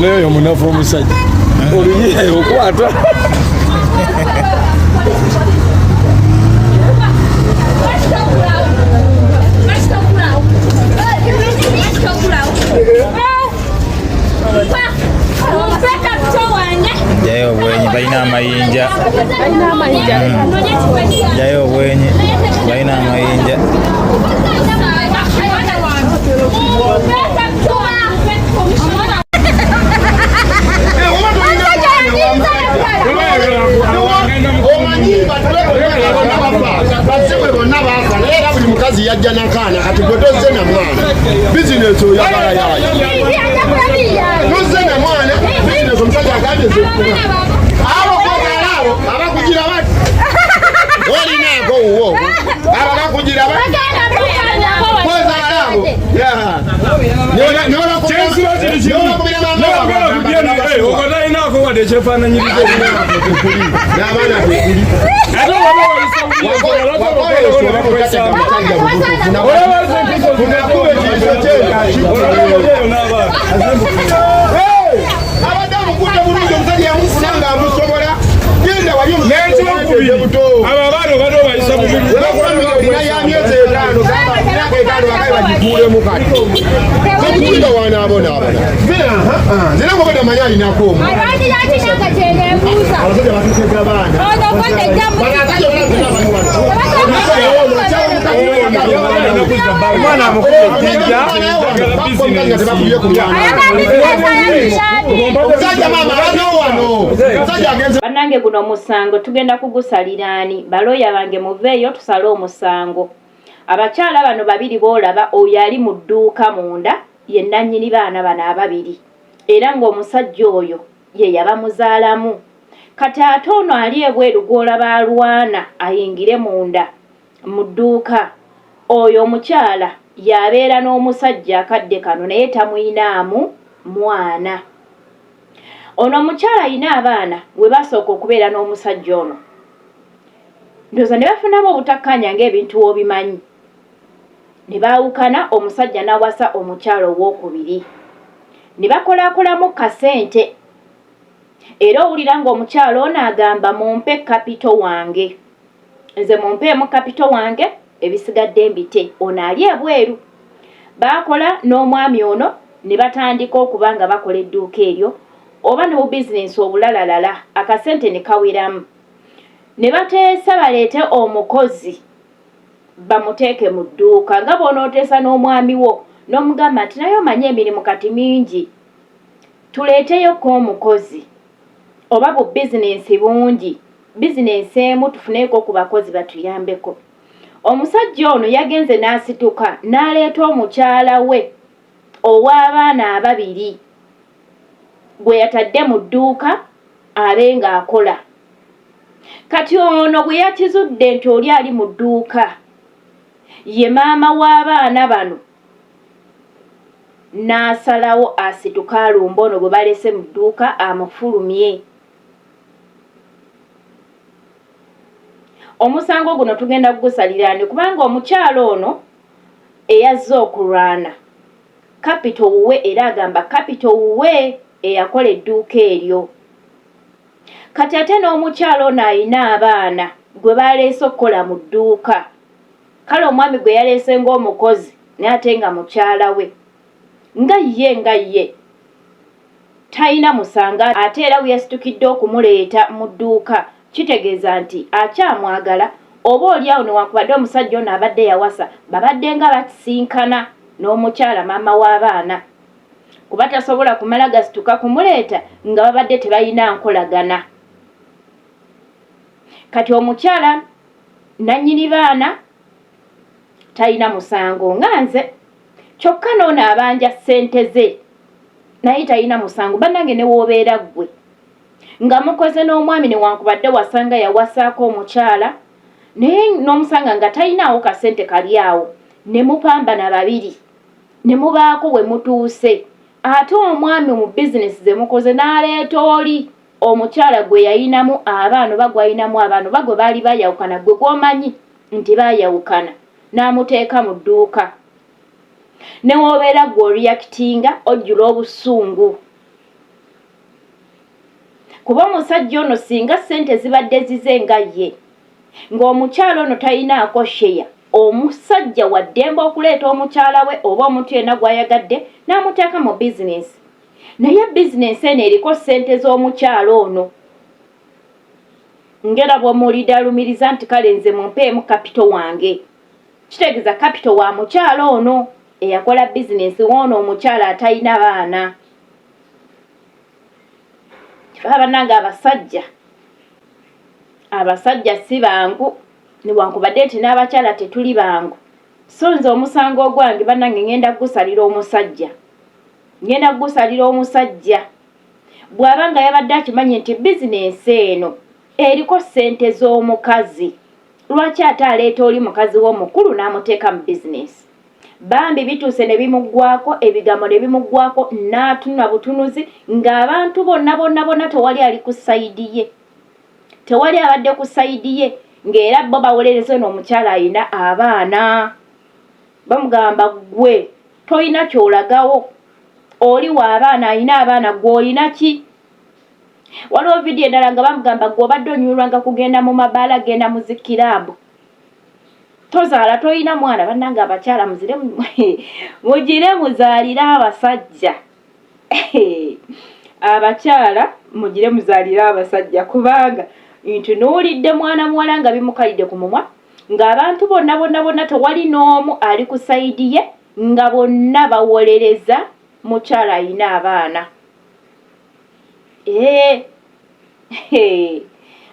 Naye oyo munafu omusajja oluyi okwata. Jayo obwenyi balina amayinja. Jayo obwenyi balina amayinja. Omanyi bonna baafa naye era buli mukazi yajja nakaana kati gwe tozze na mwana bizinesi oyagala yayo tozze na mwana bizinesi omusajja agambye abo kogala abo abakugira bati olinaako wuwo abo bakugira bati kozala abo otalinaako wadde ekyefaananyiriza n'abaana tekuli abadde amukudde bulungi omusajja yamufuna nga amusobola genda wali abo abaana obadde obayisa bulungi ya myezi etaano myaka etaano bakaye bagikuulemu kati sekukinga wanaabonaabona nze nangobadde amanyi alinako omu abasajja batusega baana Omwana amukubye ejjinja. Bannange guno omusango tugenda kugusalira ani? Balooya bange muveeyo tusale omusango. Abakyala bano babiri b'olaba oyo ali mu dduuka munda ye nnannyini baana bano ababiri era ng'omusajja oyo ye yabamuzaalamu. Kati ate ono ali ebweru gw'olaba alwana ayingire munda mu dduuka oyo omukyala y'abeera n'omusajja akadde kano naye tamuyinaamu mwana. Ono omukyala alina abaana we basooka okubeera n'omusajja ono ndowooza ne bafunamu obutakkaanya ng'ebintu w'obimanyi ne baawukana omusajja n'awasa omukyala owookubiri ne bakolakolamu kasente era owulira ng'omukyala ono agamba mumpe kapito wange nze mumpeemu kapito wange ebisigadde mbite ono ali ebweru baakola n'omwami ono ne batandika okuba nga bakola edduuka eryo oba ne bubizinensi obulalalala akasente ne kaweramu ne bateesa baleete omukozi bamuteeke mu dduuka nga bw'onooteesa n'omwami wo n'omugamba nti naye omanyi emirimu kati mingi tuleeteyo ko omukozi oba bu bizinensi bungi bizinensi emu tufuneeko ku bakozi batuyambeko. Omusajja ono yagenze n'asituka n'aleeta omukyala we ow'abaana ababiri gwe yatadde mu dduuka abe ng'akola. Kati ono bwe yakizudde nti oli ali mu dduuka ye maama w'abaana bano n'asalawo asituke alumbe ono gwe balese mu dduuka amufulumye. Omusango guno tugenda kugusalira ani kubanga omukyala ono eyazze okulwana kapito wuwe era agamba kapito wuwe eyakola edduuka eryo. Kati ate n'omukyala ono alina abaana gwe baleese okukola mu dduuka kale omwami gwe yaleese ng'omukozi naye ate nga mukyala we nga ye nga ye talina musango ate era we yasitukidde okumuleeta mu dduuka kitegeeza nti akyamwagala oba oli awo newankubadde omusajja ono abadde yawasa babadde nga basisinkana n'omukyala maama w'abaana kuba tasobola kumala gasituka kumuleeta nga babadde tebalina nkolagana. Kati omukyala nannyini baana talina musango nga nze kyokka n'ono abanja ssente ze naye talina musango bannange ne w'obeera ggwe nga mukoze n'omwami newankubadde wasanga yawasaako omukyala naye n'omusanga nga talinaawo kasente kali awo ne mupambana babiri ne mubaako we mutuuse ate omwami mu bizinesi ze mukoze n'aleeta oli omukyala gwe yayinamu abaana oba gw'ayinamu abaana oba gwe baali bayawukana gwe gw'omanyi nti baayawukana n'amuteeka mu dduuka ne w'obeera ggwe oriyakitinga ojjula obusungu. Kuba omusajja ono singa ssente zibadde zize nga ye, ng'omukyala ono talinaako sheya, omusajja wa ddembe okuleeta omukyala we oba omuntu yenna gw'ayagadde n'amuteeka mu bizinensi. Naye bizinensi eno eriko ssente z'omukyala ono. Ngera bw'omuwulidde alumiriza nti kale nze mumpeemu kapito wange. Kitegeeza kapito wa mukyala ono eyakola bizinensi w'ono omukyala atalina baana. Kifa bannange abasajja abasajja si bangu newankubadde nti n'abakyala tetuli bangu. So nze omusango ogwange bannange ngenda kugusalira omusajja. Ngenda kugusalira omusajja. Bw'aba nga yabadde akimanyi nti bizinensi eno eriko ssente z'omukazi, lwaki ate aleeta oli mukazi we omukulu n'amuteeka mu bizinensi? Bambi bituuse ne bimuggwaako, ebigambo ne bimuggwaako n'atunula butunuzi ng'abantu bonna bonna bonna tewali ali ku sayidi ye. Tewali abadde ku sayidi ye ng'era bo bawolereza ono omukyala alina abaana. Bamugamba ggwe tolina ky'olagawo. Oli wa abaana alina abaana gwe olina ki? Waliwo vidiyo endala nga bamugamba gwe obadde onyumirwanga kugenda mu mabaala genda mu zi kiraabu tozaala tolina mwana. Bannange abakyala muzire mugire muzaalire abasajja abakyala mugire muzaalire abasajja kubanga ntunuulidde mwana muwala nga bimukalidde ku mumwa ng'abantu bonna bonna bonna tewali n'omu ali ku sayidi ye nga bonna bawolereza mukyala alina abaana. Eeh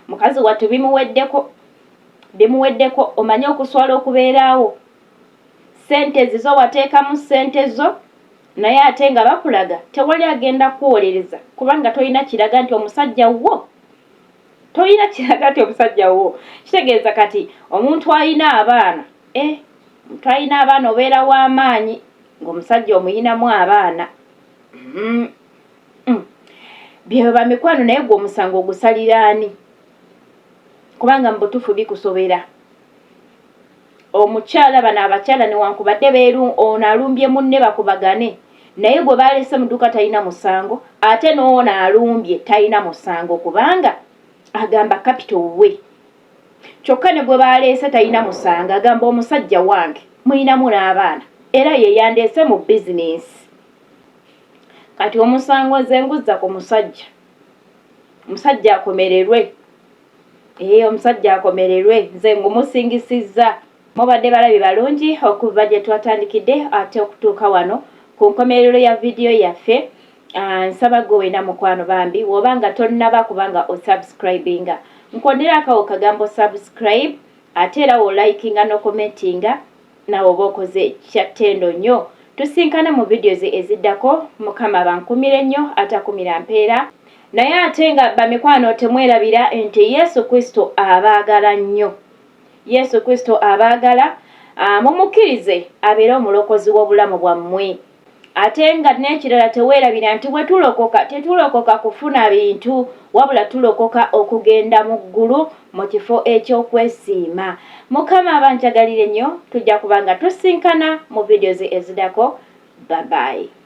mukazi wattu bimuweddeko bimuweddeko omanyi okuswala okubeeraawo ssente zizo wateekamu ssente zo naye ate nga bakulaga tewali agenda kuwolereza kubanga tolina kiraga nti omusajja wo tolina kiraga nti omusajja wo kitegeeza kati omuntu alina abaana eh omuntu alina abaana obeera w'amaanyi ng'omusajja omuyinamu abaana mm. Mm. Byebyo bamikwano naye gwe omusango ogusalira ani kubanga mu butuufu bikusobera omukyala bano abakyala newankubadde beeru ono alumbye munne bakubagane naye gwe balese mu dduuka talina musango ate n'ono alumbye talina musango kubanga agamba kapito wuwe kyokka ne gwe baleese talina musango agamba omusajja wange mulinamu n'abaana era ye yandeese mu bizinensi kati omusango nze nguzza ku musajja omusajja akomererwe ee omusajja akomererwe nze ngumusingisizza mubadde balabi balungi okuva gye twatandikidde ate okutuuka wano ku nkomerero ya vidiyo yaffe ah, nsaba gwe wena mukwano bambi woba nga tonnaba kubanga osubscribinga nkondera akawo kagambo subscribe ate era wolikinga nokomentinga Nawe oba okoze kya ttendo nnyo. Tusinkane mu videos eziddako. Mukama abankumire nnyo atakumira mpeera. Naye ate nga bamikwano temwerabira nti Yesu Kristo abaagala nnyo. Yesu Kristo abaagala, mumukkirize abeere omulokozi w'obulamu bwammwe. Ate nga n'ekirala teweerabira nti bwe tulokoka, tetulokoka kufuna bintu, wabula tulokoka okugenda mu ggulu mu kifo eky'okwesiima. Mukama abanjagalire nnyo, tujja kuba nga tusinkana mu videos ezidako. Bye bye.